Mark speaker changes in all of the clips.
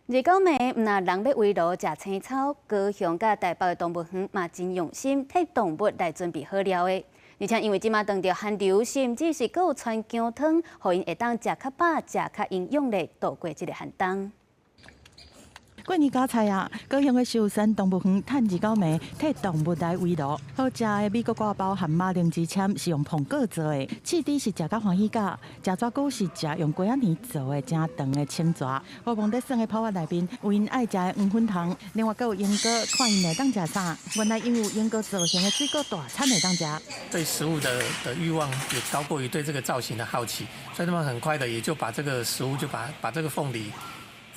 Speaker 1: 二九暝，毋但人欲圍爐食青草，高雄佮台北的動物園嘛真用心，替動物來準備好料的。而且因為這馬當著寒流，甚至是閣有汆薑湯，予𪜶會當食較飽、食較營養咧，度過這个寒冬。
Speaker 2: 過年加菜啊！高雄的壽山動物園趁二九暝替動物來圍爐。好食的美國割包和馬鈴薯籤是用膨果做的，柿豬是食甲歡喜甲，食蛇龜是食用瓜仔泥做的誠長的青蛇。烏篷佇耍的泡仔內面有𪜶愛食的黃粉蟲，另外閣有鸚哥，看𪜶會當食啥？原來𪜶有鸚哥造型的水果大餐會當食。
Speaker 3: 對食物的慾望也高過於對這個造型的好奇，所以他們很快的也就把這個食物就把這個鳳梨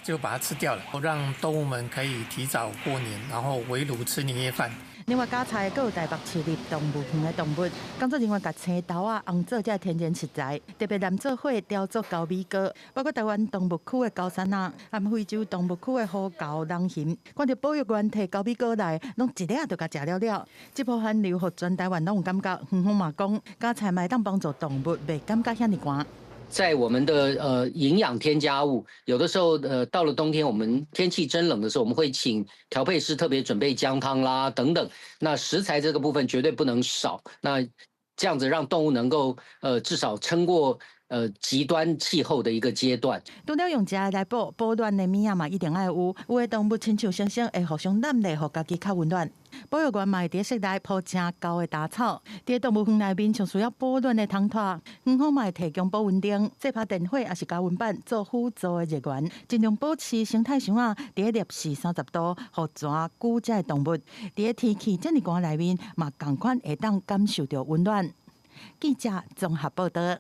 Speaker 3: 就把它吃掉了，讓動物們可以提早過年，然後圍爐吃年夜飯。
Speaker 2: 另外加菜，閣有台北市立動物園的動物，工作人員共青豆仔紅做這天然食材，特別藍做伙雕琢高米糕，包括台灣動物區的高山鴨，和非洲動物區的虎猴、懶熊，看著保育員提高米糕來，攏一掠就共食了了。這波寒流予全台灣攏有感覺，園方嘛講，加菜嘛會當幫助動物袂感覺遐爾寒。
Speaker 4: 在我們的營養添加物，有的時候到了冬天，我們天氣真冷的時候，我們會請調配師特別準備薑湯啦等等。那食材這個部分絕對不能少。那這樣子讓動物能夠至少撐過極端氣候的一個階段。
Speaker 2: 除了用食的來補，保暖的物仔嘛一定愛有。有的動物親像猩猩會互相攬咧，予家己較溫暖。保育員嘛會佇室內鋪誠厚的稻草，佇動物園內面上需要保暖的窗紗，園方嘛會提供保溫燈、這拍電火抑是加溫板做輔助的熱源，盡量保持生態箱仔佇攝氏30度，予全球這的動物佇天氣遮爾寒內面嘛仝款會當感受著溫暖。記者綜合報道。